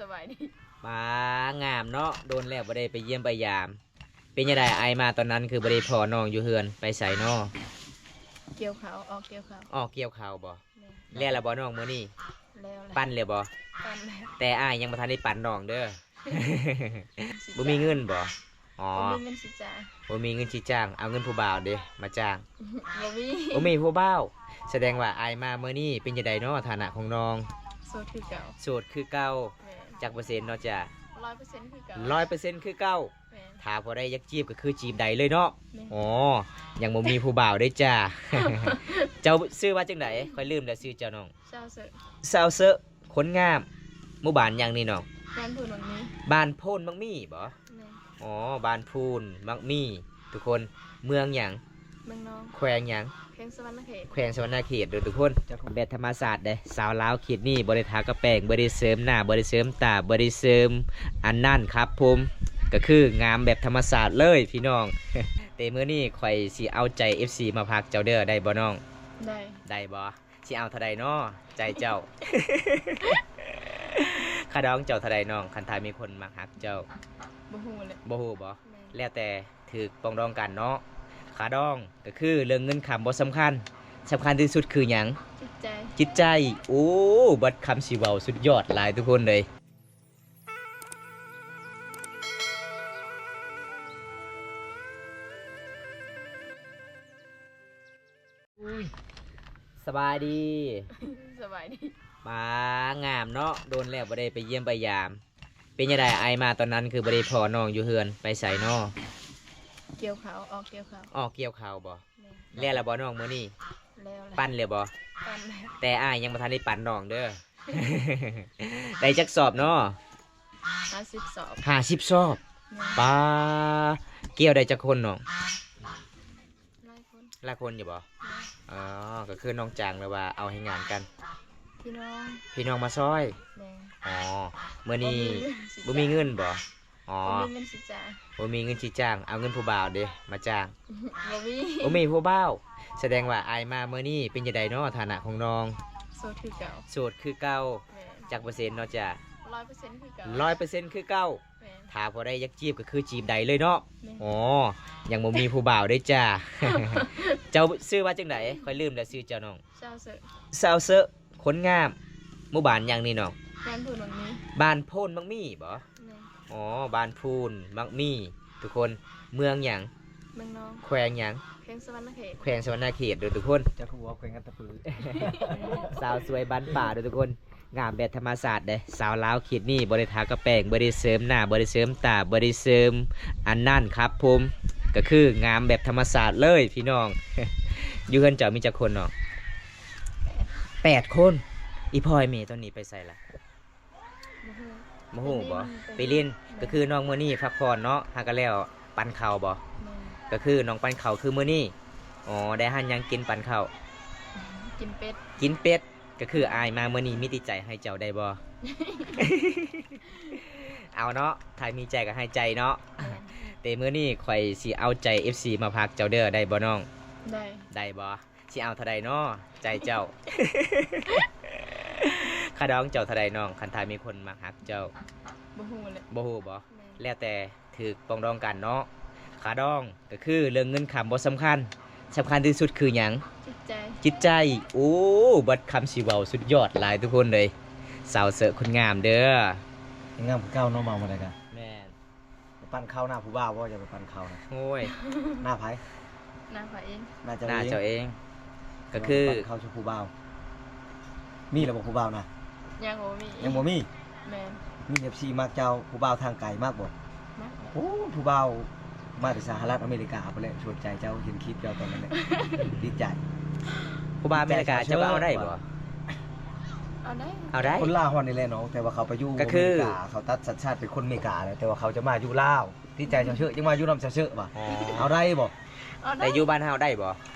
ສະບາຍດີ. ປາ ງາມເນາະ, ດົນແລ້ວບໍ່ໄດ້ໄປຢ້ຽມໄປຢາມ. ເປັນຈັ່ງໃດ ອ້າຍມາຕອນນັ້ນຄືບໍ່ໄດ້ພໍ້ນ້ອງຢູ່ເຮືອນ, ໄປໃສເນາະ? ກ່ຽວເຂົ້າ, ອອກກ່ຽວເຂົ້າ. ອອກກ່ຽວເຂົ້າບໍ່? ແມ່ນ. ແລ້ວລະບໍ່ນ້ອງມື້ນີ້? ແລ້ວແລ້ວ. ປັ່ນແລ້ວບໍ່? ປັ່ນແລ້ວ. ແຕ່ອ້າຍຍັງບໍ່ທັນໄດ້ປັ່ນນ້ອງເດີ. ບໍ່ມີເງິນບໍ່? ອໍ ບໍ່ມີເງິນຊິຈ້າງ. ບໍ່ມີເງິນຊິຈ້າງ, ເອົາເງິນຜູ້ບ່າວເດ ມາຈ້າງ. ບໍ່ມີ. ບໍ່ມີຜູ້ບ່າວ. ສະແດງວ່າອ້າຍມາມື້ນີ້ເປັນຈັ່ງໃດເນາະ ຖານະຂອງນ້ອງ? ໂສດຄືເກົ່າ. ໂສດຄືເກົ່າ. ແມ່ນ. ຈັກເປີເຊັນເນາະຈ້າ? ຮ້ອຍເປີເຊັນຄືເກົ່າ. ຮ້ອຍເປີເຊັນຄືເກົ່າ. ແມ່ນ. ຖ້າຜູ້ໃດຢາກຈີບກໍຄືຈີບໄດ້ເລີຍເນາະ? ແມ່ນ. ອໍ ຍັງບໍ່ມີຜູ້ບ່າວເດ້ຈ້າ. ເຈົ້າຊື່ວ່າຈັ່ງໃດ? ຂ້ອຍລືມແລ້ວຊື່ເຈົ້ານ້ອງ. ສາວເຊີ. ສາວເຊີ. ຄົນງາມ. ໝູ່ບ້ານຫຍັງນີ້ນ້ອງ? ບ້ານໂພນໝາກມີ. ບ້ານໂພນໝາກມີບໍ? ແມ່ນ. ອໍ ບ້ານໂພນໝາກມີ ທຸກຄົນ. ເມືອງຫຍັງ? ເມືອງນອງ. ແຂວງຫຍັງ? ແຂວງສະຫວັນນະເຂດ. ແຂວງສະຫວັນນະເຂດເດີທຸກຄົນ. ແບບທຳມະຊາດເດ້. ສາວລາວເຂດນີ້ບໍ່ໄດ້ທາກະແປງ, ບໍ່ໄດ້ເສີມໜ້າ, ບໍ່ໄດ້ເສີມຕາ, ບໍ່ໄດ້ເສີມອັນນັ້ນຄັບຜົມ, ກໍຄືງາມແບບທຳມະຊາດເລີຍພີ່ນ້ອງ. ແຕ່ມື້ນີ້ຂ້ອຍຊິເອົາໃຈເອັຟຊີມາຝາກເຈົ້າເດີ, ໄດ້ບໍ່ນ້ອງ? ໄດ້. ໄດ້ບໍ່? ຊິເອົາເທົ່າໃດນໍ? ໃຈເຈົ້າ. ຄ່າດອງເຈົ້າເທົ່າໃດນ້ອງ ຄັນຖ້າມີຄົນມັກຮັກເຈົ້າ? ບໍ່ຮູ້ແຫຼະ. ບໍ່ຮູ້ບໍ? ແມ່ນ. ແລ້ວແຕ່ຖືກປອງດອງກັນເນາະ. ຄ່າດອງກໍຄືເລື່ອງເງິນຄຳບໍ່ສຳຄັນ, ສຳຄັນທີ່ສຸດຄືຫຍັງ? ຈິດໃຈ. ຈິດໃຈ. ໂອ້ ບັດຄຳຊິເວົ້າສຸດຍອດຫຼາຍທຸກຄົນເລີຍ. ສະບາຍດີ. ສະບາຍດີ. ປາ ງາມເນາະ, ດົນແລ້ວບໍ່ໄດ້ໄປຢ້ຽມໄປຢາມ. ເປັນຈັ່ງໃດ ອ້າຍມາຕອນນັ້ນຄືບໍ່ໄດ້ພໍ້ນ້ອງຢູ່ເຮືອນ, ໄປໃສເນາະ? ກ່ຽວເຂົ້າ, ອອກກ່ຽວເຂົ້າ. ອອກກ່ຽວເຂົ້າບໍ? ແມ່ນ. ແລ້ວລະບໍ່ນ້ອງມື້ນີ້? ແລ້ວແລ້ວ. ປັ່ນແລ້ວບໍ? ປັ່ນແລ້ວ. ແຕ່ອ້າຍຍັງບໍ່ທັນໄດ້ປັ່ນນ້ອງເດີ. ໄດ້ຈັກສອບເນາະ? ຫ້າສິບສອບ. ຫ້າສິບສອບ. ແມ່ນ. ປາ ກ່ຽວໄດ້ຈັກຄົນນ້ອງ? ຫຼາຍຄົນ. ຫຼາຍຄົນຢູ່ບໍ? ແມ່ນ. ອໍ ກໍຄືນ້ອງຈ້າງ ຫຼືວ່າເອົາແຮງງານກັນ? ພີ່ນ້ອງ. ພີ່ນ້ອງມາຊ່ອຍ? ແມ່ນ. ອໍ ມື້ນີ້ບໍ່ມີເງິນຊິ ບໍ່ມີເງິນບໍ? ອໍ ບໍ່ມີເງິນຊິຈ້າງ. ບໍ່ມີເງິນຊິຈ້າງ, ເອົາເງິນຜູ້ບ່າວເດ ມາຈ້າງ. ບໍ່ມີ. ບໍ່ມີຜູ້ບ່າວ. ສະແດງວ່າອ້າຍມາມື້ນີ້ເປັນຈັ່ງໃດເນາະ ຖານະຂອງນ້ອງ? ໂສດຄືເກົ່າ. ໂສດຄືເກົ່າ. ແມ່ນ. ຈັກເປີເຊັນເນາະຈ້າ? ຮ້ອຍເປີເຊັນຄືເກົ່າ. ຮ້ອຍເປີເຊັນຄືເກົ່າ. ແມ່ນ. ຖ້າຜູ້ໃດຢາກຈີບກໍຄືຈີບໄດ້ເລີຍເນາະ? ແມ່ນ. ອໍ ຍັງບໍ່ມີຜູ້ບ່າວເດ້ຈ້າ. ເຈົ້າຊື່ວ່າຈັ່ງໃດ? ຂ້ອຍລືມແລ້ວຊື່ເຈົ້ານ້ອງ. ສາວເຊີ. ສາວເຊີ. ຄົນງາມ. ໝູ່ບ້ານຫຍັງນີ້ນ້ອງ? ບ້ານໂພນໝາກມີ. ບ້ານໂພນໝາກມີບໍ? ແມ່ນ. ອໍ ບ້ານໂພນໝາກມີ ທຸກຄົນ. ເມືອງຫຍັງ? ເມືອງນອງ. ແຂວງຫຍັງ? ແຂວງສະຫວັນນະເຂດ. ແຂວງສະຫວັນນະເຂດເດີທຸກຄົນ. ຈັກຮູ້ວ່າແຂວງອັດຕະປື. ສາວສວຍບ້ານປ່າເດີທຸກຄົນ. ງາມແບບທຳມະຊາດເດ້. ສາວລາວເຂດນີ້ບໍ່ໄດ້ທາກະແປງ, ບໍ່ໄດ້ເສີມໜ້າ, ບໍ່ໄດ້ເສີມຕາ, ບໍ່ໄດ້ເສີມອັນນັ້ນຄັບຜົມ, ກໍຄືງາມແບບທຳມະຊາດເລີຍພີ່ນ້ອງ. ຢູ່ເຮືອນເຈົ້າມີຈັກຄົນນ້ອງ? ແປດ. ແປດຄົນ. ອີ່ພໍ່ອີ່ແມ່ຕອນນີ້ໄປໃສລະ? ບໍ່ຮູ້. ບໍ່ຮູ້ບໍ? ໄປຫຼິ້ນ. ໄປຫຼິ້ນ. ແມ່ນ. ກໍຄືນ້ອງມື້ນີ້ພັກຜ່ອນເນາະ, ຫາກໍແລ້ວ ປັ່ນເຂົ້າບໍ? ແມ່ນ. ກໍຄືນ້ອງປັ່ນເຂົ້າຄືມື້ນີ້. ອໍ ໄດ້ອາຫານຫຍັງກິນ? ປັ່ນເຂົ້າ. ກິນເປັດ. ກິນເປັດ. ກໍຄືອ້າຍມາມື້ນີ້ມີແຕ່ໃຈໃຫ້ເຈົ້າໄດ້ບໍ່? ເອົາເນາະ, ຖ້າມີໃຈກໍໃຫ້ໃຈເນາະ. ແມ່ນ. ແຕ່ມື້ນີ້ຂ້ອຍຊິເອົາໃຈເອັຟຊີມາຝາກເຈົ້າເດີ, ໄດ້ບໍ່ນ້ອງ? ໄດ້. ໄດ້ບໍ່? ຊິເອົາເທົ່າໃດນໍ? ໃຈເຈົ້າ. ຄ່າດອງເຈົ້າເທົ່າໃດນ້ອງ, ຄັນຖ້າມີຄົນມັກຮັກເຈົ້າ? ບໍ່ຮູ້ແຫຼະ. ບໍ່ຮູ້ບໍ? ແມ່ນ. ແລ້ວແຕ່ ຖືກປອງດອງກັນເນາະ. ຄ່າດອງກໍຄືເລື່ອງເງິນຄຳບໍ່ສຳຄັນ, ສຳຄັນທີ່ສຸດຄືຫຍັງ? ຈິດໃຈ. ຈິດໃຈ. ໂອ້ ບັດຄຳຊິເວົ້າສຸດຍອດຫຼາຍທຸກຄົນເລີຍ. ສາວເຊີຄົນງາມເດີ. ງາມຄືເກົ່າເນາະ, ເມົາມາໄດ້ກະ. ແມ່ນ. ໄປປັ່ນເຂົ້າໜ້າຜູ້ບ່າວບໍ່? ຈະໄປປັ່ນເຂົ້ານະ. ໂອ້ຍ. ໜ້າໃຜ? ໜ້າຂ້ອຍເອງ. ໜ້າເຈົ້າເອງ. ໜ້າເຈົ້າເອງ. ກໍຄື ຊິໄປປັ່ນເຂົ້າສູ່ຜູ້ບ່າວ. ມີແລ້ວບໍ່ຜູ້ບ່າວນະ? ຍັງບໍ່ມີ. ຍັງບໍ່ມີ? ແມ່ນ. ມີເອັຟຊີມັກເຈົ້າ, ຜູ້ບ່າວທາງໄກມັກບໍ່? ມັກແຫຼະ. ໂອ້ ຜູ້ບ່າວມາແຕ່ສະຫະລັດອາເມລິກາພຸ້ນແຫຼະ, ຊົນໃຈເຈົ້າ, ເຫັນຄລິບເຈົ້າຕອນນັ້ນແຫຼະ, ດີໃຈ. ຜູ້ບ່າວອາເມລິກາ ເຈົ້າກໍເອົາໄດ້ບໍ່? ເອົາໄດ້. ເອົາໄດ້. ຄົນລາວເຮົານີ້ແຫຼະນ້ອງ, ແຕ່ວ່າເຂົາໄປຢູ່ ກໍຄື ອາເມລິກາ, ເຂົາຕັດສັນຊາດເປັນຄົນອາເມລິກາແລ້ວ, ແຕ່ວ່າເຂົາຈະມາຢູ່ລາວ. ຕິດໃຈຊາວເຊີ, ຍັງມາຢູ່ນຳຊາວເຊີຫວາ? ອໍ. ເອົາໄດ້ບໍ່? ເອົາໄດ້. ແຕ່ຢູ່ບ້ານເຮົາໄດ້ບໍ່?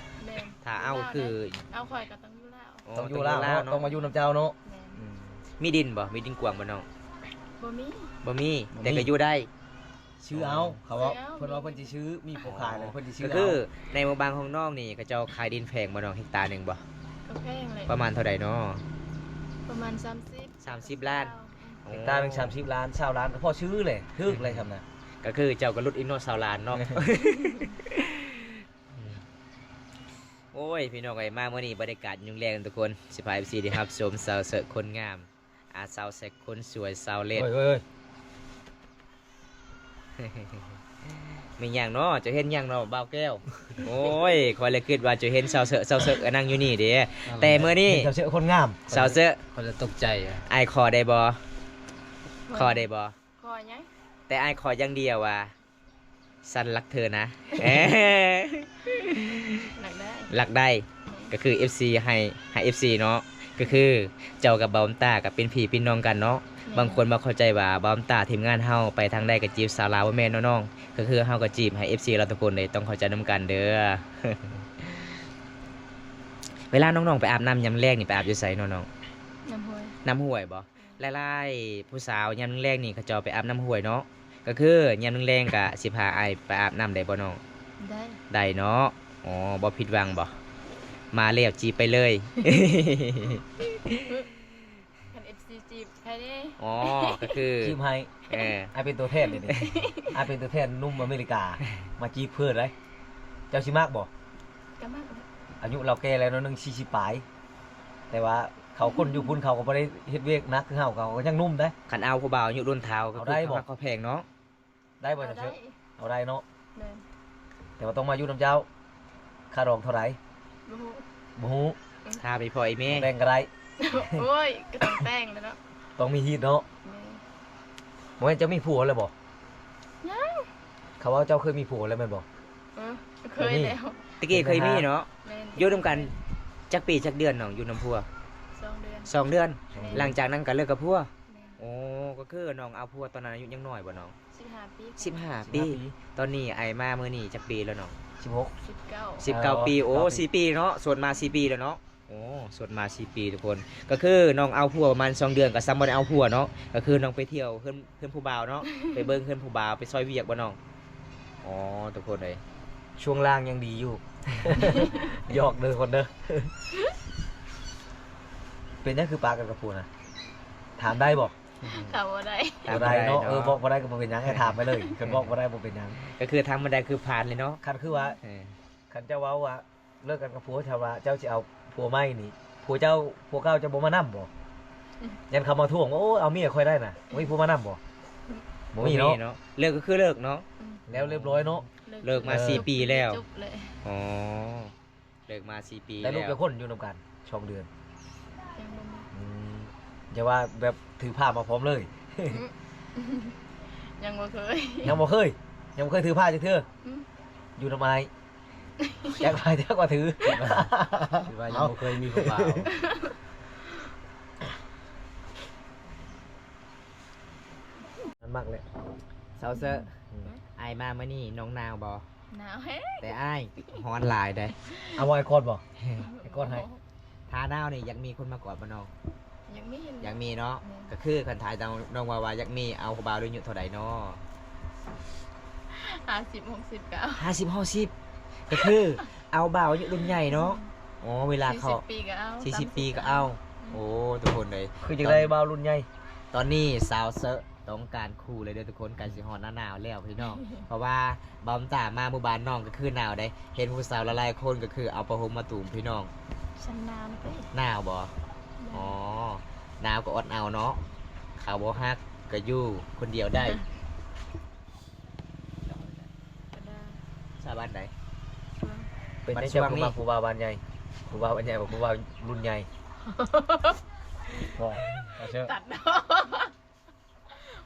ແມ່ນ. ຖ້າເອົາຄື ເອົາຂ້ອຍກໍຕ້ອງຢູ່ລາວ. ອໍ ຕ້ອງຢູ່ລາວເນາະ, ຕ້ອງມາຢູ່ນຳເຈົ້າເນາະ. ແມ່ນ. ອືມ. ມີດິນບໍ່? ມີດິນກວ້າງບໍ່ນ້ອງ? ບໍ່ມີ. ບໍ່ມີ. ບໍ່ມີ. ແຕ່ກໍຢູ່ໄດ້. ຊື້ເອົາ. ອໍ. ເຂົາເວົ້າ ຊື້ເອົາ. ເພິ່ນວ່າເພິ່ນຊິຊື້, ມີຜູ້ຂາຍແລ້ວເພິ່ນຊິຊື້ເອົາ. ອໍ. ກໍຄືໃນໝູ່ບ້ານຂອງນ້ອງນີ້ ເຂົາເຈົ້າຂາຍດິນແພງບໍ່ນ້ອງ, ເຮັກຕາໜຶ່ງບໍ່? ກໍແພງແຫຼະ. ປະມານເທົ່າໃດເນາະ? ປະມານສາມສິບ. ສາມສິບລ້ານ. ເຮັກຕາໜຶ່ງສາມສິບລ້ານ ຊາວລ້ານກໍພໍຊື້ແຫຼະ ຖືກແຫຼະຊ່ຳນະ. ກໍຄືເຈົ້າກໍຫຼຸດອີກເນາະ ຊາວລ້ານເນາະ. ໂອ້ຍ ພີ່ນ້ອງເອີຍ ມາມື້ນີ້ບັນຍາກາດຍາມແລງທຸກຄົນ ຊິພາເອັຟຊີໄດ້ຮັບຊົມສາວເສິກຄົນງາມ ອາ ສາວເສິກຄົນສວຍ ສາວເລັດ. ໂອ້ຍ ໂອ້ຍ ໂອ້ຍ ແມ່ນຫຍັງເນາະ? ເຈົ້າເຫັນຫຍັງເນາະ ບ່າວແກ້ວ? ໂອ້ຍ ຂ້ອຍລະຄິດວ່າເຈົ້າເຫັນສາວເສິກ ສາວເສິກອັນນັ່ງຢູ່ນີ້ເດ້. ເອົາແຫຼະ ແຕ່ມື້ນີ້ ເຫັນສາວເສິກຄົນງາມ ສາວເສິກ ຂ້ອຍລະຕົກໃຈ. ອ້າຍຂໍໄດ້ບໍ່? ຂໍໄດ້ບໍ່? ຂໍຫຍັງ? ແຕ່ອ້າຍຂໍຢ່າງດຽວວ່າ ສັນລັກເທີນະ. ເອີ ລັກໄດ້ ລັກໄດ້. ກໍຄືເອັຟຊີໃຫ້ ໃຫ້ເອັຟຊີເນາະ ກໍຄືເຈົ້າກັບບ່າວບຸນຕາກໍເປັນພີ່ເປັນນ້ອງກັນເນາະ. ແມ່ນ. ບາງຄົນບໍ່ເຂົ້າໃຈວ່າບ່າວບຸນຕາທີມງານເຮົາໄປທາງໃດກໍຈີບສາວລາວ ບໍ່ແມ່ນເນາະນ້ອງ. ກໍຄືເຮົາກໍຈີບໃຫ້ເອັຟຊີລາວທຸກຄົນເດ້ ຕ້ອງເຂົ້າໃຈນຳກັນເດີ. ເວລານ້ອງໆໄປອາບນ້ຳຍາມແລງນີ້ ໄປອາບຢູ່ໃສເນາະນ້ອງ? ນ້ຳຫ້ວຍ. ນ້ຳຫ້ວຍບໍ່? ແມ່ນ. ຫຼາຍໆຜູ້ສາວຍາມແລງໆນີ້ ເຂົາເຈົ້າໄປອາບນ້ຳຫ້ວຍເນາະ. ກໍຄືຍາມແລງໆກະຊິພາອ້າຍໄປອາບນ້ຳໄດ້ບໍ່ນ້ອງ? ໄດ້. ໄດ້ເນາະ. ອໍ ບໍ່ຜິດຫວັງບໍ່? ມາແລ້ວຈີບໄປເລີຍ. ຄັນເອັຟຊີຈີບໃຜເດ້? ອໍ ກໍຄືຈີບໃຫ້. ເອີ ອ້າຍເປັນຕົວແທນເດນີ້ ອ້າຍເປັນຕົວແທນໜຸ່ມອາເມລິກາ ມາຈີບເພິ່ນໄດ໋. ເຈົ້າຊິມັກບໍ່? ກໍມັກ. ອາຍຸລາວແກ່ແລ້ວໜ້ອຍໜຶ່ງ ສີ່ສິບປາຍ ແຕ່ວ່າ ເຂົາຄົນຢູ່ພຸ້ນເຂົາກໍບໍ່ໄດ້ເຮັດວຽກໜັກຄືເຮົາ ເຂົາກໍຍັງໜຸ່ມເດ້. ຄັນເອົາຜູ້ບ່າວອາຍຸລຸ້ນທ້າວກໍຄືເຂົາຮັກເຂົາແພງເນາະ. ໄດ້ບໍ່? ເອົາໄດ້ ເອົາໄດ້ເນາະ. ແມ່ນ. ແຕ່ວ່າຕ້ອງມາຢູ່ນຳເຈົ້າ. ຄ່າດອງເທົ່າໃດ? ບໍ່ຮູ້. ບໍ່ຮູ້. ອືມ ຖ້າມີພໍ່ອີແມ່ ແຕ່ງກໍໄດ້. ໂອ້ຍ ກໍຕ້ອງແຕ່ງແລ້ວເນາະ. ຕ້ອງມີຮີດເນາະ. ແມ່ນ. ບໍ່ແມ່ນເຈົ້າມີຜົວແລ້ວບໍ່? ຍັງ. ເຂົາເວົ້າເຈົ້າເຄີຍມີຜົວແລ້ວແມ່ນບໍ່? ເອີ ເຄີຍແລ້ວ. ຕະກີ້ເຄີຍມີເນາະ. ແມ່ນ. ຢູ່ນຳກັນຈັກປີຈັກເດືອນນ້ອງ ຢູ່ນຳຜົວ? ສອງເດືອນ. ສອງເດືອນ. ແມ່ນ. ຫຼັງຈາກນັ້ນກໍເລີກກັບຜົວ? ແມ່ນ. ໂອ້ ກໍຄືນ້ອງເອົາຜົວຕອນນັ້ນອາຍຸຍັງນ້ອຍບໍ່ນ້ອງ? ສິບຫ້າປີ. ສິບຫ້າປີ. ສິບຫ້າປີ. ຕອນນີ້ອ້າຍມາມື້ນີ້ຈັກປີແລ້ວນ້ອງ? ສິບຫົກ. ສິບເກົ້າ. ສິບເກົ້າປີ. ໂອ້ ສິບເກົ້າປີ. ສີ່ປີເນາະ ໂສດມາສີ່ປີແລ້ວເນາະ. ໂອ້ ໂສດມາສີ່ປີທຸກຄົນ. ກໍຄືນ້ອງເອົາຜົວປະມານສອງເດືອນ ກໍສ່ຳບໍ່ໄດ້ເອົາຜົວເນາະ. ກໍຄືນ້ອງໄປທ່ຽວເຮືອນ ເຮືອນຜູ້ບ່າວເນາະ. ໄປເບິ່ງເຮືອນຜູ້ບ່າວ ໄປຊ່ອຍວຽກບໍ່ນ້ອງ? ອໍ ທຸກຄົນເອີຍ ຊ່ວງລ່າງຍັງດີຢູ່. ຫຍອກເດີທຸກຄົນເດີ. ເປັນຫຍັງຄືປະກັນກັບຜົວນະ? ຖາມໄດ້ບໍ່? ຖາມບໍ່ໄດ້. ບໍ່ໄດ້ເນາະ. ຖາມບໍ່ໄດ້ເນາະ. ເອີ ບອກບໍ່ໄດ້ກໍບໍ່ເປັນຫຍັງ ໃຫ້ຖາມໄປເລີຍ. ຄັນບອກບໍ່ໄດ້ບໍ່ເປັນຫຍັງ. ກໍຄືທາງບັນໄດຄືຜ່ານເລີຍເນາະ. ຄັນຄືວ່າ ເອີ ຄັນເຈົ້າເວົ້າວ່າ ເລີກກັນກັບຜົວ ຖ້າວ່າເຈົ້າຊິເອົາຜົວໃໝ່ນີ້ ຜົວເຈົ້າ ຜົວເກົ່າເຈົ້າບໍ່ມານຳບໍ່? ອືມ ຢ້ານເຂົາມາທວງ ໂອ້ ເອົາເມຍຂ້ອຍໄດ້ນະ ບໍ່ມີຜົວມານຳບໍ່? ອືມ ບໍ່ມີເນາະ. ບໍ່ມີເນາະ. ເລີກກໍຄືເລີກເນາະ. ອືມ ແລ້ວລຽບຮ້ອຍເນາະ. ເລີກ ເລີກມາສີ່ປີແລ້ວ. ຈົບເລີຍ. ອໍ ເລີກມາສີ່ປີແລ້ວ. ໄດ້ລູກຈັກຄົນຢູ່ນຳກັນ? ສອງເດືອນ. ຍັງບໍ່ມີ. ອືມ ຢ່າວ່າແບບຖືພາມາພ້ອມເລີຍ. ອືມ ຍັງບໍ່ເຄີຍ. ຍັງບໍ່ເຄີຍ ຍັງບໍ່ເຄີຍຖືພາຈັກເທື່ອ. ອືມ ຢູ່ນຳອ້າຍ. ຈັກວ່າ ຈັກວ່າຖື ຖືວ່າຍັງບໍ່ເຄີຍມີຜູ້ບ່າວ. ມັນມັກແຫຼະ ສາວເຊີ. ອືມ ອ້າຍມາມື້ນີ້ນ້ອງໜາວບໍ່? ໜາວແຮງ. ແຕ່ອ້າຍຮ້ອນຫຼາຍເດ້. ເອົາບໍ່ ອ້າຍກອດບໍ່? ອ້າຍກອດໃຫ້. ຖ້າໜາວນີ້ຢາກມີຄົນມາກອດບໍ່ນ້ອງ? ຢາກມີ. ຢາກມີເນາະ. ແມ່ນ. ກໍຄືຄັນຖ້ານ້ອງ ນ້ອງວ່າ ວ່າຢາກມີ ເອົາຜູ້ບ່າວອາຍຸເທົ່າໃດເນາະ? ຫ້າສິບ ຫົກສິບກໍເອົາ. ຫ້າສິບ ຫົກສິບ ກໍຄືເອົາບ່າວອາຍຸລຸ້ນໃຫຍ່ເນາະ. ອືມ ອໍ ເວລາເຂົາ ສີ່ສິບປີກໍເອົາ. ສີ່ສິບປີກໍເອົາ. ສາມສິບກໍເອົາ. ອືມ ໂອ້ ທຸກຄົນເອີຍ ຄືຢາກໄດ້ບ່າວລຸ້ນໃຫຍ່. ຕອນນີ້ສາວເຊີຕ້ອງການຄູ່ແລ້ວເດີທຸກຄົນ ໃກ້ຊິຮອດໜ້າໜາວແລ້ວພີ່ນ້ອງ. ເພາະວ່າບ່າວບຸນຕາມາໝູ່ບ້ານນ້ອງກໍຄືໜາວເດ້. ເຫັນຜູ້ສາວຫຼາຍໆຄົນກໍຄືເອົາຜ້າຫົ່ມມາຕູມພີ່ນ້ອງ. ຊັ້ນໜາວເລີຍ. ໜາວບໍ່? ໜາວ. ອໍ ໜາວກໍອົດເອົາເນາະ. ເຂົາບໍ່ຮັກກໍຢູ່ຄົນດຽວໄດ້. ສາວບ້ານໃດ? ເປັນຫຍັງເຈົ້າຄືມັກຜູ້ບ່າວບ້ານໃຫຍ່? ຜູ້ບ່າວບ້ານໃຫຍ່ບໍ່ ຜູ້ບ່າວລຸ້ນໃຫຍ່? ບໍ່ ເອົາເຊີ ຕັດເນາະ.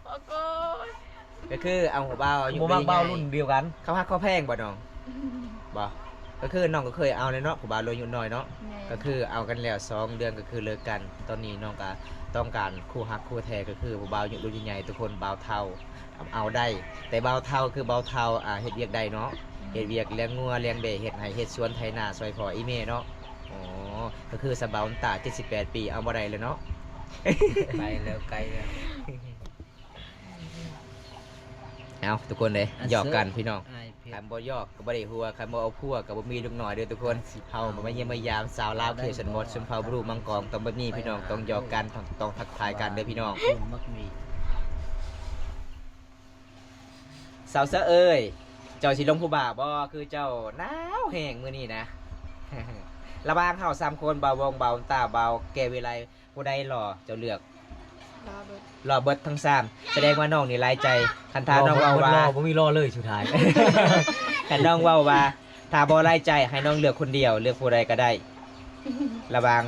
ໂອ້ໂກຍ ກໍຄືເອົາບ່າວຢູ່ ບໍ່ມັກບ່າວລຸ້ນດຽວກັນ. ເຂົາຮັກເຂົາແພງບໍ່ນ້ອງ? ບໍ່ ກໍຄືນ້ອງກໍເຄີຍເອົາແລ້ວເນາະ ຜູ້ບ່າວອາຍຸນ້ອຍເນາະ. ແມ່ນ. ກໍຄືເອົາກັນແລ້ວສອງເດືອນກໍຄືເລີກກັນ. ຕອນນີ້ນ້ອງກໍຕ້ອງການຄູ່ຮັກຄູ່ແທ້ ກໍຄືຜູ້ບ່າວອາຍຸລຸ້ນໃຫຍ່ໆ ທຸກຄົນ ບ່າວເຖົ້າເອົາໄດ້. ແຕ່ບ່າວເຖົ້າຄືບ່າວເຖົ້າ ອ່າ ເຮັດວຽກໄດ້ເນາະ. ອືມ ເຮັດວຽກລ້ຽງງົວລ້ຽງແບ ເຮັດໄຮ່ເຮັດສວນໄຖນາຊ່ອຍພໍ່ອີ່ແມ່ເນາະ. ອໍ ກໍຄືສາວບ່າວບຸນຕາ ເຈັດສິບແປດປີ ເອົາບໍ່ໄດ້ແລ້ວເນາະ. ໄປແລ້ວ ໄກແລ້ວ. ເອົາ ທຸກຄົນເດ້ ຫຍອກກັນພີ່ນ້ອງ. ອ້າຍ ຄັນບໍ່ຢອກກໍບໍ່ໄດ້ຫົວ ຄັນບໍ່ເອົາຜົວກໍບໍ່ມີລູກນ້ອຍເດີທຸກຄົນ. ເຮົາມາຢ້ຽມມາຢາມສາວລາວເຂດຊົນບົດ ຊົນເຜົ່າບຣູມັງກອງ ຕ້ອງແບບນີ້ພີ່ນ້ອງ ຕ້ອງຢອກກັນ ຕ້ອງ ຕ້ອງທັກທາຍກັນເດີພີ່ນ້ອງ. ສາວເສື້ອເອີຍ ເຈົ້າຊິລົມຜູ້ບ່າວບໍ່? ຄືເຈົ້າໜາວແຮງມື້ນີ້ນະ. ລະຫວ່າງເຮົາສາມຄົນ ບ່າວວົງ ບ່າວຕາ ບ່າວແກ້ວວິໄລ ຜູ້ໃດຫຼໍ່ເຈົ້າເລືອກ? ຫຼໍ່ເບິດ ຫຼໍ່ເບິດທັງສາມ ສະແດງວ່ານ້ອງນີ້ຫຼາຍໃຈ. ຄັນຖ້ານ້ອງເວົ້າວ່າ ບໍ່ມີຫຼໍ່ເລີຍສຸດທ້າຍ. ຄັນນ້ອງເວົ້າວ່າ ຖ້າບໍ່ຫຼາຍໃຈໃຫ້ນ້ອງເລືອກຄົນດຽວ ເລືອກຜູ້ໃດກໍໄດ້ ລະຫວ່າງ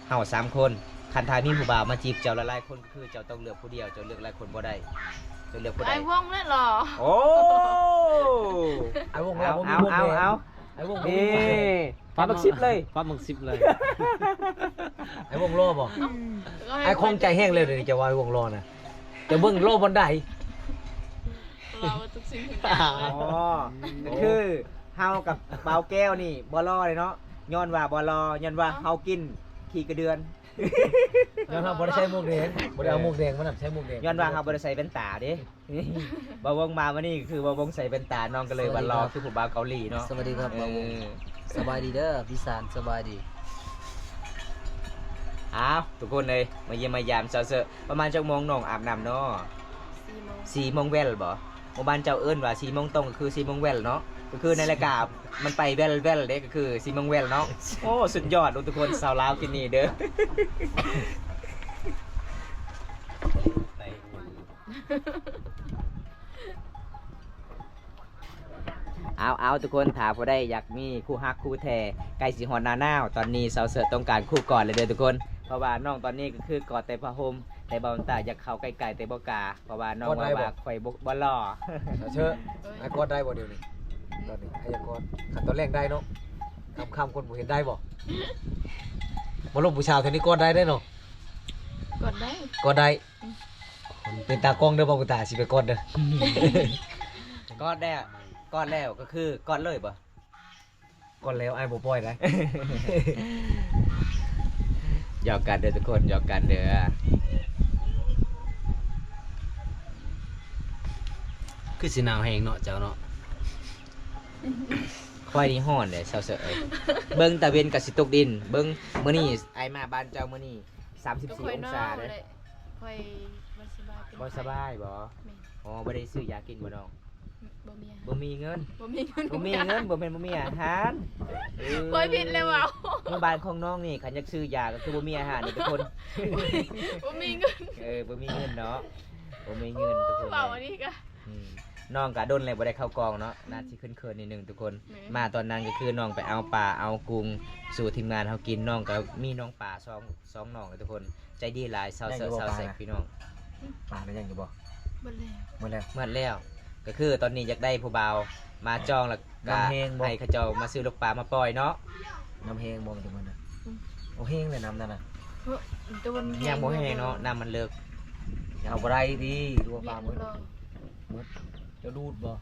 ເຮົາສາມຄົນ. ຄັນຖ້າມີຜູ້ບ່າວມາຈີບເຈົ້າຫຼາຍໆຄົນ ຄືເຈົ້າຕ້ອງເລືອກຜູ້ດຽວ ເຈົ້າເລືອກຫຼາຍຄົນບໍ່ໄດ້ ເຈົ້າເລືອກຜູ້ໃດ? ອ້າຍວົງແຫຼະຫຼໍ່. ໂອ້ ອ້າຍວົງ ເອົາ ເອົາ ເອົາ ອ້າຍວົງ ນີ້ ປັບບັກສິບເລີຍ ປັບບັກສິບເລີຍ. ອ້າຍວົງຫຼໍ່ບໍ່? ອ້າຍຄອງໃຈແຮງເລີຍ ດຽວນີ້ຈະວ່າອ້າຍວົງຫຼໍ່ນະ ຈະເບິ່ງຫຼໍ່ບ່ອນໃດ? ຫຼໍ່ທຸກສິ່ງທຸກຢ່າງ. ອໍ ກໍຄືເຮົາກັບບ່າວແກ້ວນີ້ບໍ່ຫຼໍ່ເລີຍເນາະ ຍ້ອນວ່າບໍ່ຫຼໍ່ ຍ້ອນວ່າເຮົາກິນຂີ້ກະເດືອນ. ຍ້ອນເຮົາບໍ່ໄດ້ໃຊ້ໝວກແດງ ບໍ່ໄດ້ເອົາໝວກແດງມານຳ ໃຊ້ໝວກແດງ ຍ້ອນວ່າເຮົາບໍ່ໄດ້ໃສ່ແວ່ນຕາເດ້. ບ່າວວົງມາມື້ນີ້ຄືບ່າວວົງໃສ່ແວ່ນຕາ ນ້ອງກໍເລີຍວ່າຫຼໍ່ຄືຜູ້ບ່າວເກົາຫຼີເນາະ. ສະຫວັດດີຄັບບ່າວວົງ ເອີ ສະບາຍດີເດີ ພີ່ສານ ສະບາຍດີ. ອ້າວ ທຸກຄົນເອີຍ ມາຢ້ຽມມາຢາມສາວເສີ ປະມານຈັກໂມງນ້ອງອາບນ້ຳເນາະ? ສີ່ໂມງ ສີ່ໂມງແວ່ນບໍ? ໝູ່ບ້ານເຈົ້າເອີ້ນວ່າສີ່ໂມງຕົງ ກໍຄືສີ່ໂມງແວ່ນເນາະ ກໍຄືໃນລາຍການມັນໄປແວ່ນໆເດ້ ກໍຄືສີ່ໂມງແວ່ນເນາະ. ໂອ້ ສຸດຍອດເດີທຸກຄົນ ສາວລາວກິນນີ້ເດີ. ເອົາໆ ທຸກຄົນ ຖ້າຜູ້ໃດຢາກມີຄູ່ຮັກຄູ່ແທ້ ໃກ້ຊິຮອດໜ້າໜາວ ຕອນນີ້ສາວເສີຕ້ອງການຄູ່ກອດແລ້ວເດີທຸກຄົນ ເພາະວ່ານ້ອງຕອນນີ້ກໍຄືກອດແຕ່ຜ້າຫົ່ມ ແຕ່ບ່າວຕາຢາກເຂົ້າໃກ້ໆ ແຕ່ບໍ່ກ້າ ເພາະວ່ານ້ອງວ່າຂ້ອຍບໍ່ ບໍ່ຫຼໍ່. ສາວເສີ ອ້າຍກອດໄດ້ບໍ່ດຽວນີ້? ຕອນນີ້ອ້າຍຢາກກອດ ຄັນຕອນແລງໄດ້ເນາະ ຄ່ຳໆ ຄົນບໍ່ເຫັນໄດ້ບໍ່? ມາລົມຜູ້ສາວແຖວນີ້ກອດໄດ້ເດ້ເນາະ ກອດໄດ້ ກອດໄດ້. ເປັນຕາກ້ອງເດີ ບໍ່ເປັນຕາຊິໄປກອດເດີ. ກອດແລ້ວ ກອດແລ້ວກໍຄືກອດເລີຍບໍ່? ກອດແລ້ວອ້າຍບໍ່ປ່ອຍໄດ໋. ຢອກກັນເດີທຸກຄົນ ຢອກກັນເດີ. ຄືຊິໜາວແຮງເນາະເຈົ້າເນາະ. ຂ້ອຍນີ້ຮ້ອນເດ້ ສາວເສີເອີຍ ເບິ່ງຕາເວັນກໍຊິຕົກດິນ ເບິ່ງມື້ນີ້ອ້າຍມາບ້ານເຈົ້າມື້ນີ້ ສາມສິບສີ່ອົງສາເດ້. ຂ້ອຍບໍ່ສະບາຍ ບໍ່ສະບາຍບໍ່? ແມ່ນ. ອໍ ບໍ່ໄດ້ຊື້ຢາກິນບໍ່ນ້ອງ? ບໍ່ມີ ບໍ່ມີເງິນ ບໍ່ມີເງິນ ບໍ່ມີເງິນ ບໍ່ແມ່ນບໍ່ມີອາຫານ. ເອີ ຂ້ອຍຜິດແລ້ວເວົ້າ ເມື່ອບ້ານຂອງນ້ອງນີ້ ຄັນຢາກຊື້ຢາກໍຄືບໍ່ມີອາຫານນີ້ທຸກຄົນ ບໍ່ມີເງິນ. ເອີ ບໍ່ມີເງິນເນາະ ບໍ່ມີເງິນທຸກຄົນ. ເວົ້າອັນນີ້ກະ ອືມ ນ້ອງກະດົນແລ້ວບໍ່ໄດ້ເຂົ້າກອງເນາະ ໜ້າຊິເຂີນໆ ນິດໜຶ່ງທຸກຄົນ. ແມ່ນ. ມາຕອນນັ້ນກໍຄືນ້ອງໄປເອົາປາເອົາກຸງສູ່ທີມງານເຮົາກິນ ນ້ອງກໍມີນ້ອງປາສອງ ສອງນ້ອງເດ້ທຸກຄົນ ໃຈດີຫຼາຍ ຊາວເສິກ ຊາວແຊກພີ່ນ້ອງ. ປາໄດ້ຍັງຢູ່ບໍ່? ໝົດແລ້ວ ໝົດແລ້ວ ໝົດແລ້ວ. ກໍຄືຕອນນີ້ຢາກໄດ້ຜູ້ບ່າວມາຈອງ ແລ້ວກໍໃຫ້ເຂົາເຈົ້າມາຊື້ລູກປາມາປ່ອຍເນາະ. ນ້ຳແຮງບໍ່? ມັນຈະໝົດນະ. ອືມ ໂອ້ ແຮງແຫຼະນ້ຳນັ້ນນະ. ເອີ ແຕ່ມັນຍັງບໍ່ແຮງເນາະ ນ້ຳມັນເລິກ. ເອົາບໍ່ໄດ້ຕິ ຫຼືວ່າປາໝົດ? ໝົດ. ເຈົ້າດູດບໍ່?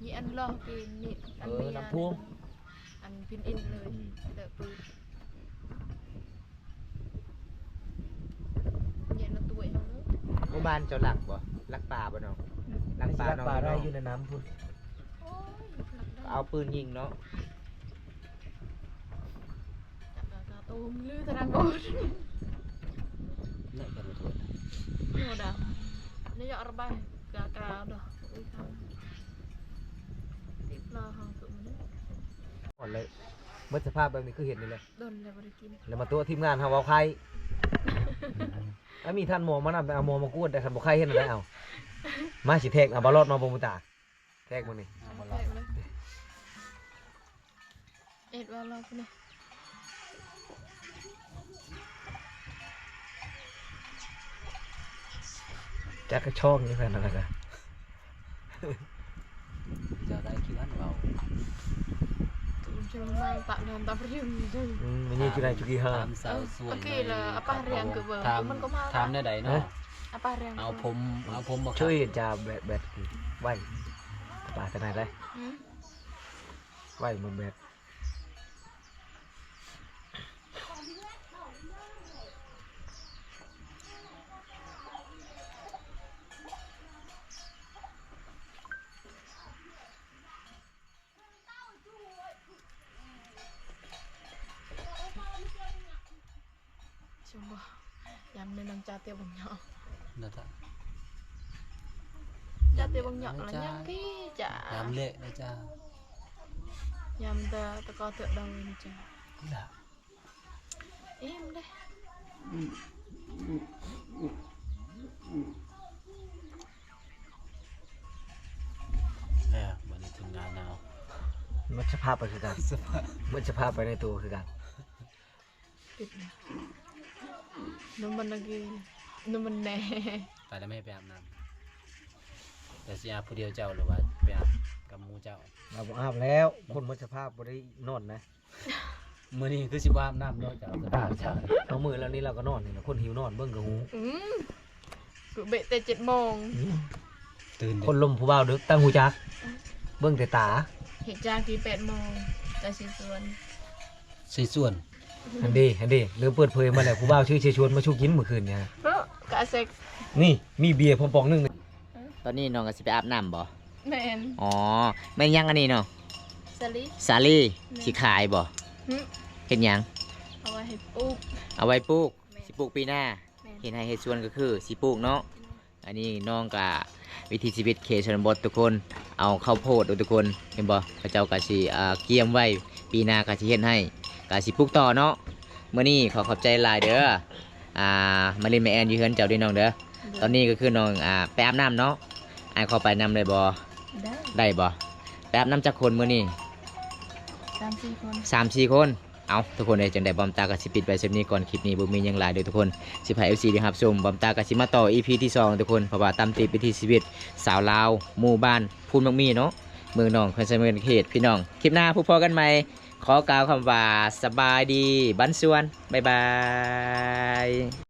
ມີອັນລອກກິນ ມີອັນ ເອີ ມີ ນ້ຳຖ້ວມ ອັນພິນອິນເລີຍ. ອືມ ແຕ່ປື ເຢັນມາຕົວເຮົາເນາະ. ໂອ້ ບ້ານເຈົ້າລັກບໍ່? ລັກປາບໍ່ນ້ອງ? ອືມ ລັກປາ ນ້ອງ ລັກປາໄດ້ຢູ່ໃນນ້ຳພຸ້ນ. ໂອ້ຍ ລັກໄດ້ ເອົາປືນຍິງເນາະ. ໂຕມລືທະນາໂກດ ເນາະ ກັນມາໂທດ ໂນດາ ນະຍະລະບາຍກາກາດອກ ອຸຍຄຳ ຕິດລາເຮົາສຸມນີ້ ອ່ອນເລີຍ. ໝົດສະພາບແບບນີ້ຄືເຫັນນີ້ແຫຼະ ດົນແລ້ວບໍ່ໄດ້ກິນ ແລ້ວມາຕົວະທີມງານເຮົາເວົ້າໄຂ້. ຖ້າມີທ່ານໝໍມານຳ ໄປເອົາໝໍມາກວດໄດ້ ຄັນບໍ່ໄຂ້ເຮັດແນວໃດເອົາ. ມາ ຊິແທກ ເອົາບາລອດມາບໍ່ ບຸນຕາ ແທກເບິ່ງນີ້ ເອົາມາລອງ ເອັດວ່າລອບນີ້ ຈັກກະຊ່ອງຢູ່ຫັ້ນນະ ຈະໄດ້ຄືອັນເວົ້າ ຈະມາຕະນານຕະປະຍຸງ. ອືມ ມັນມີຢູ່ໃນຈຸກິຮາ ຕາມສາວສວຍ ໂອເຄລະ ອາປາຮຽງຄືເບິ່ງ ມັນກໍມາ ຖາມແນວໃດເນາະ? ອາປາຮຽງ ເອົາຜົມ ເອົາຜົມບໍ່ຄັບ? ຊ່ວຍຈາແບດ ແບດໄວ ອາປາທະນາຍໄດ້. ໄວ້ມັນແບດ. ແຕ່ບັກຫຍອກ ນະຕະ ຈະແຕ່ບັກຫຍອກລະຍັງພີ້ຈ້າ ຍາມເລະນະຈ້າ ຍາມແຕ່ຕະກອເຕີດອງນະຈ້າ ລະ ອີ່ມເດ້ ແລ້ວບັດນີ້ທີມງານເຮົາ ໝົດສະພາບໄປຄືກັນ ສະພາບ ໝົດສະພາບໄປໃນໂຕຄືກັນ ປິດນະ ນົມມັນນະກີນ ນົມມັນແນ່ ໄປແລ້ວແມ່ ໄປອາບນ້ຳ ແຕ່ຊິອາບຜູ້ດຽວເຈົ້າ ຫຼືວ່າໄປອາບກັບໝູ່ເຈົ້າ? ອາບ ບໍ່ອາບແລ້ວ ຄົນໝົດສະພາບບໍ່ໄດ້ນອນນະ ມື້ນີ້ຄືຊິບໍ່ອາບນ້ຳເນາະ ເຈົ້າສະພາບເຈົ້າ ເອົາ ມື້ແລ້ວນີ້ລາວກໍນອນນີ້ລະ ຄົນຫິວນອນເບິ່ງກໍຮູ້ ອືມ ກູເບະແຕ່ເຈັດໂມງ ອືມ ຕື່ນເດ້ ຄົນລົມຜູ້ບ່າວເດິກ ຕັ້ງຮູ້ຈັກ ເບິ່ງແຕ່ຕາ ເຮັດຈາກທີ່ແປດໂມງ ຈາກເຊຊວນ ເຊຊວນ ຫັ້ນເດ້ ຫັ້ນເດ້ ເລີ່ມເປີດເຜີຍມາແລ້ວ ຜູ້ບ່າວຊື່ເຊຊວນມາສູ່ກິນມື້ຄືນນີ້ ເນາະ ກະເຊັກ ນີ້ມີເບຍພ້ອມປ່ອງໜຶ່ງ ຕອນນີ້ນ້ອງກໍຊິໄປອາບນ້ຳບໍ່? ແມ່ນ ອໍ ແມ່ນຫຍັງອັນນີ້ເນາະ? ສາລີ ສາລີ ແມ່ນ ຊິຂາຍບໍ່? ຫຶ ເຮັດຫຍັງ? ເອົາໄວ້ໃຫ້ປູກ ເອົາໄວ້ປູກ ແມ່ນ ຊິປູກປີໜ້າ ແມ່ນ ເຮັດໄຮ່ເຮັດສວນກໍຄືຊິປູກເນາະ ແມ່ນ ອັນນີ້ນ້ອງກະວິຖີຊີວິດເຂດຊົນນະບົດທຸກຄົນ ເອົາເຂົ້າໂພດທຸກຄົນ ເຫັນບໍ່ ເຂົາເຈົ້າກະຊິ ອ່າ ກຽມໄວ້ ປີໜ້າກະຊິເຮັດໃຫ້ ກະຊິປູກຕໍ່ເນາະ ມື້ນີ້ຂໍຂອບໃຈຫຼາຍເດີ ອ່າ ມາຫຼິ້ນມາແອ່ນຢູ່ເຮືອນເຈົ້າເດີນ້ອງເດີ ໂດຍ ຕອນນີ້ກໍຄືນ້ອງ ອ່າ ໄປອາບນ້ຳເນາະ ອ້າຍຂໍໄປນຳໄດ້ບໍ່? ໄດ້ ໄດ້ບໍ່? ໄປອາບນ້ຳຈັກຄົນມື້ນີ້? ສາມສີ່ຄົນ ສາມສີ່ຄົນ ເອົາ ທຸກຄົນເອີຍ ຈັ່ງໃດບອມຕາກໍຊິປິດໄວ້ສ່ຳນີ້ກ່ອນ ຄລິບນີ້ບໍ່ມີຫຍັງຫຼາຍເດີທຸກຄົນ ຊິພາເອັຟຊີໄດ້ຮັບຊົມ ບອມຕາກໍຊິມາຕໍ່ອີພີທີສອງທຸກຄົນ ເພາະວ່າຕາມຕິດວິຖີຊີວິດຊາວລາວ ໝູ່ບ້ານພູນໝາກໝີ່ເນາະ ເມືອງໜອງ ແຂວງສະຫວັນນະເຂດ ພີ່ນ້ອງ ຄລິບໜ້າພົບພໍ້ກັນໃໝ່ ຂໍກ່າວຄຳວ່າ ສະບາຍດີ ບັນຊວນ ບາຍບາຍ.